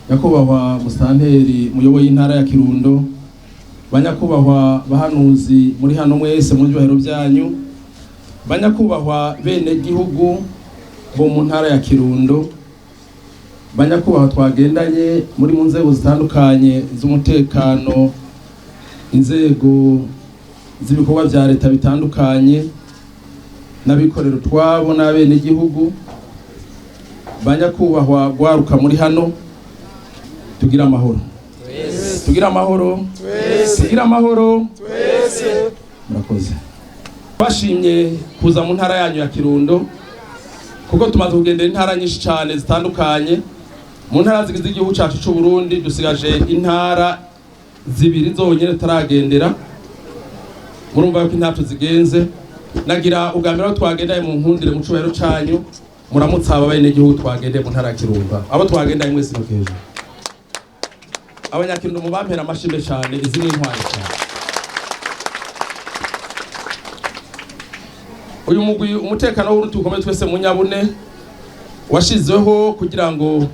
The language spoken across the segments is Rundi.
Nyakubahwa musitanteri muyoboye intara ya Kirundo, banyakubahwa bahanuzi muri hano mwese mu byubahiro byanyu, banyakubahwa bene gihugu bo mu ntara ya Kirundo, banyakubahwa twagendanye muri mu nzego zitandukanye z'umutekano, inzego z'ibikorwa vya leta bitandukanye, n'abikorera utwabo n'abene gihugu, banyakubahwa gwaruka muri hano, tugira amahoro, tugira amahoro, tugira amahoro. Murakoze. Bashimye kuza mu ntara yanyu ya Kirundo, kuko tumaze kugendera intara nyinshi cyane zitandukanye mu ntara zigize igihugu cyacu cy'u Burundi. Dusigaje intara zibiri zonyine tutaragendera. Murumva yuko intara tuzigenze. Nagira ubwa mbere aho twagendanye mu nkundire mu cubahiro canyu muramutse aba bene igihugu twagendeye mu ntara ya Kirundo, abo twagendanye mwese no hejuru. Abanyakirundo mubampera amashimwe cyane, izi ni intwari cyane. Uyu mugwi umutekano w'uruti ukomeye twese mu nyabune washizeho kugira ngo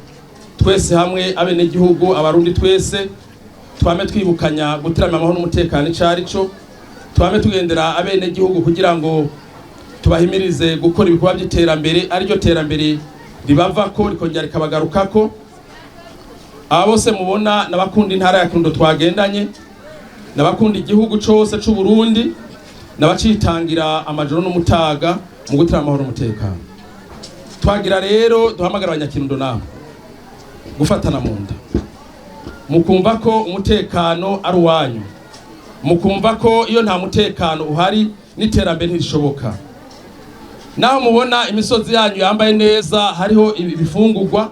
twese hamwe abenegihugu abarundi twese twame twibukanya gutirama amahoro n'umutekano icarico, twame tugendera abenegihugu kugira ngo tubahimirize gukora ibikorwa by'iterambere, ariryo terambere ribavako rikongera rikabagarukako. Aba bose mubona n'abakunda intara ya Kirundo twagendanye, n'abakunda igihugu cose c'u Burundi, n'abacitangira amajoro n'umutaga mu gutira amahoro n'umutekano. Twagira rero duhamagara abanyakirundo namwe gufatana mu nda, mukumva ko umutekano ari uwanyu, mukumva ko iyo nta mutekano uhari n'iterambere ntirishoboka. Naho mubona imisozi yanyu yambaye neza hariho ibifungurwa,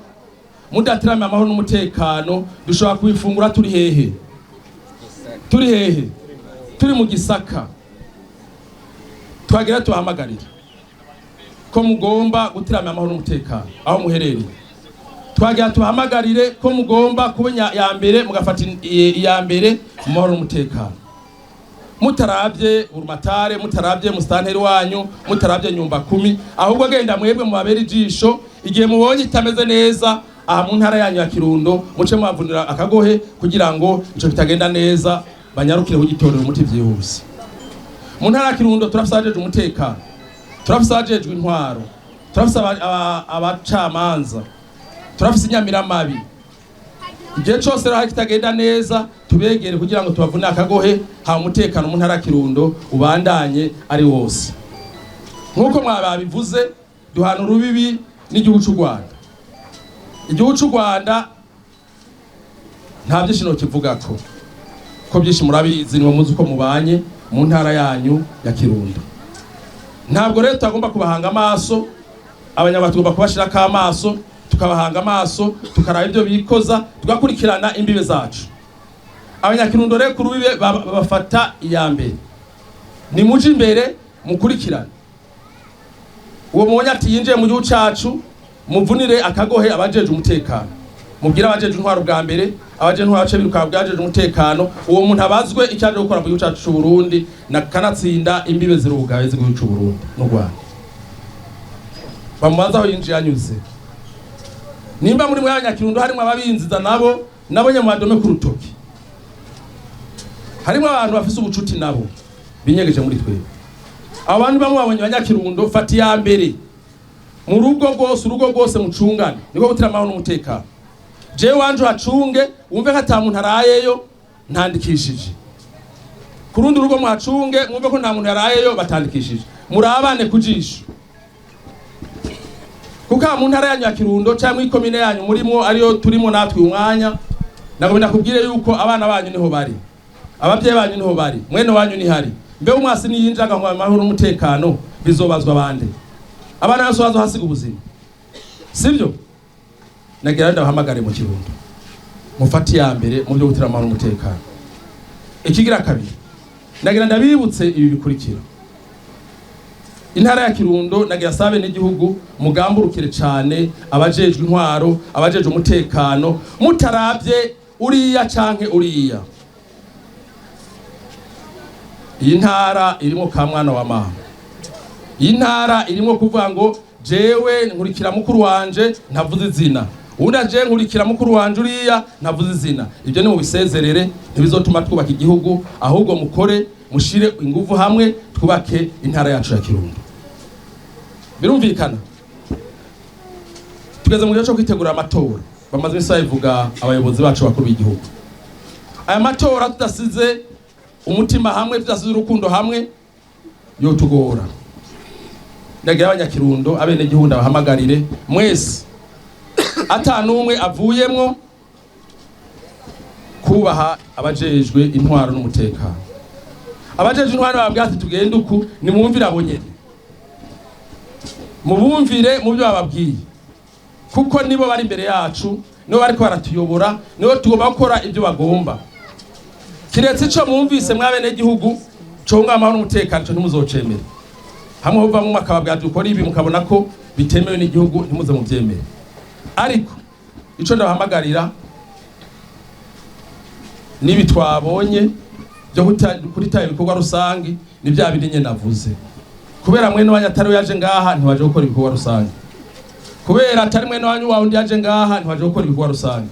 mudatirame amahoro n'umutekano dushobora kubifungura turi hehe? Turi hehe? Turi mu gisaka. Twagira tubahamagarira ko mugomba gutirama amahoro n'umutekano aho muherereye. Twagira tubahamagarire ko mugomba kuba ya mbere, mugafata iya mbere mu mahoro n'umutekano, mutarabye urumatare, mutarabye musitanteri wanyu, mutarabye nyumba kumi, ahubwo genda mwebwe mubabera ijisho. Igihe mubonye itameze neza aha mu ntara yanyu ya Kirundo, muce mubavunira akagohe kugira ngo ico kitagenda neza banyarukire kugitorera umuti vyihuse. Mu ntara ya Kirundo turafise abajejwe umutekano, turafise abajejwe intwaro, turafise abacamanza, turafise inyamiramabi. Igihe cose rero hari kitagenda neza tubegere kugira ngo tubavune akagohe, haba umutekano mu ntara ya Kirundo ubandanye ari wose. Nk'uko mwababivuze, duhana urubibi n'igihugu c'u Rwanda. Igihugu c'u Rwanda nta byinshi nokivugako, ko byinshi murabizi, niwe muzi uko mubanye mu ntara yanyu ya Kirundo. Ntabwo rero tutagomba kubahanga amaso, abanyarwanda tugomba kubashirako amaso, tukabahanga amaso, tukaraba ibyo bikoza, tugakurikirana imbibe zacu. Abanyakirundo rero ku rubibe babafata iya mbere, nimuje imbere mukurikirane uwo mubonye ati yinjiye mu gihugu cacu, muvunire akagohe abajeje umutekano, mubwire abajeje intwaro bwa mbere, abajeje intwaro bace biruka bwajeje umutekano, uwo muntu abazwe icyo aje gukora mu gihugu cacu c'u Burundi, na kanatsinda imbibe zirugaye z'igihugu c'u Burundi n'u Rwanda. Bamubaza aho yinjiye anyuze. Nimba muri mwe abanyakirundo harimwo ababinziza, nabo nabo nyene mubadome ku rutoki. Harimwo abantu bafise ubucuti nabo binyegeje muri twebwe. Abo bantu bamwe babonye abanyakirundo, fata iya mbere mu rugo rwose, urugo rwose mucungane, niko gutira amahoro n'umutekano. Jewe wanje uhacunge wumve ko ata muntu arayeyo ntandikishije. Ku rundi rugo muhacunge mwumve ko nta muntu yarayeyo batandikishije. Murabane ku jisho, kuko aha mu ntara yanyu ya Kirundo cyangwa ikomine yanyu murimwo ariyo turimo natwe uyu mwanya, nagomba ndakubwire yuko abana banyu niho bari, abavyeyi banyu niho bari, mwene wanyu nihari. Mbe umwasi niyinjira agahungabanya amahoro n'umutekano bizobazwa bande? Abana bose bazohasiga ubuzima, sibyo? Nagira ndabahamagare mu Kirundo mufate iya mbere mu byo gutira amahoro n'umutekano. Ikigira kabiri, nagira ndabibutse ibi bikurikira. Intara ya Kirundo nagira sabe n'igihugu mugamburukire cane abajejwe intwaro, abajejwe umutekano, mutaravye uriya canke uriya. Iyi ntara irimo ka mwana wa mama. Iyi ntara irimo kuvuga ngo jewe nkurikira mukuru wanje ntavuze izina, Uwundi aje nkurikira mukuru wanje uriya ntavuze izina. Ibyo ni mubisezerere, ntibizotuma twubaka igihugu, ahubwo mukore, mushire inguvu hamwe, twubake intara yacu ya Kirundo. Birumvikana, tugeze mu gihe cyo kwitegura amatora. Bamaze iminsi babivuga abayobozi bacu bakuru b'igihugu. Aya matora tudasize umutima hamwe, tudasize urukundo hamwe, yotugora. Ndagira abanyakirundo, abenegihugu, ndabahamagarire mwese ata n'umwe avuyemwo kubaha abajejwe intwaro n'umutekano. Abajejwe intwaro bababwira ati tugende uku, nimwumvire abo nyene, mubumvire mu byo bababwiye, kuko nibo bari imbere yacu, nibo bariko baratuyobora, nibo tugomba gukora ibyo bagomba. Kiretse ico mwumvise mw'abenegihugu conga amahoro n'umutekano, ico ntimuzocemere. Hamwe muvamwo bakababwira dukora ibi, mukabona ko bitemewe n'igihugu, ntimuze muvyemere. Ariko ico ndabahamagarira, nibi twabonye byo kurita ibikorwa rusangi, ni bya bindi nyene navuze. Kubera mwene wanyu atari yaje ngaha, ntiwaje gukora ibikorwa rusangi. Kubera atari mwene wanyu wawe undi yaje ngaha, ntiwaje gukora ibikorwa rusangi.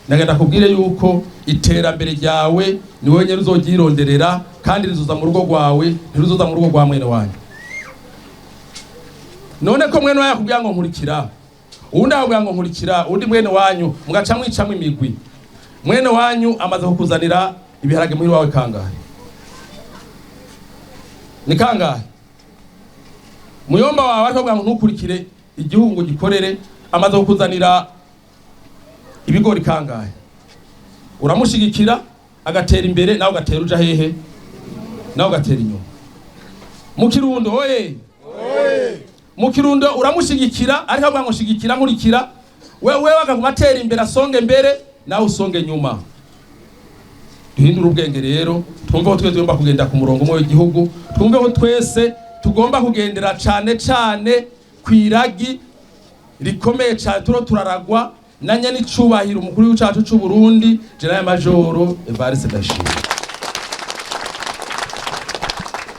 Nagenda kubwire yuko iterambere ryawe ni wowe nyene uzogyironderera, kandi rizoza mu rugo rwawe, ntiruzoza mu rugo rwa mwene wanyu. None ko mwene wanyu akubwira ngo nkurikira, uwundi akubwira ngo nkurikira, uwundi mwene wanyu, mugaca mwicamwo imigwi. Mwene wanyu amaze kukuzanira ibiharage muhira wawe kangahe? Ni kangahe? Muyomba wawe ariko akubwira ngo ntukurikire igihugu ngo gikorere, amaze kukuzanira ibigori kangahe? Uramushigikira agatera imbere, nawe ugatera uja hehe? Nawe ugatera inyuma. Mu Kirundo oye, mu Kirundo uramushigikira ariko avuga ngo shigikira nkurikira, wewe akaguma atera imbere, asonge mbere, nawe usonge nyuma. Duhindure ubwenge rero, twumve ko twese tugomba kugenda ku murongo umwe w'igihugu, twumve ko twese tugomba kugendera cane cane kw'iragi rikomeye cane turo turaragwa na nyanicubahiro umukuru w'igihugu cacu c'u Burundi, General Major Evariste Ndayishimiye.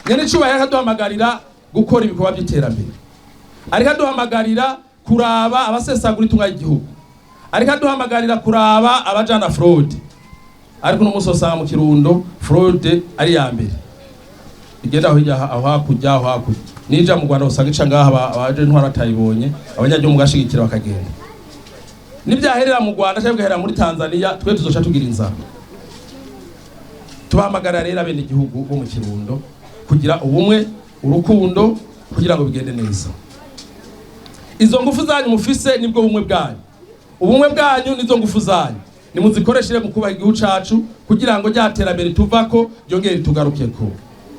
Nyanicubahiro akaduhamagarira gukora ibikorwa by'iterambere, ariko aduhamagarira kuraba abasesagura itunga ry'igihugu, ariko aduhamagarira kuraba abajana fraude. Ariko uno munsi usanga mu Kirundo fraude ari ya mbere igenda aho hirya, aho hakurya, aho hakurya, nija mu Rwanda usanga ica ngaha, abaje intwaro batayibonye, abanyagihugu mugashigikira bakagenda. Nibyaherera mu Rwanda cyangwa bigaherera muri Tanzania, twe tuzoca tugira inzara. Tubahamagara rero abene igihugu bo mu Kirundo kugira ubumwe, urukundo, kugira ngo bigende neza. Izo ngufu zanyu mufise nibwo bumwe bwanyu, ubumwe bwanyu nizo ngufu zanyu, nimuzikoreshere mu kubaha igihugu cacu, kugira ngo rya terambere tuvako ryongere ritugarukeko.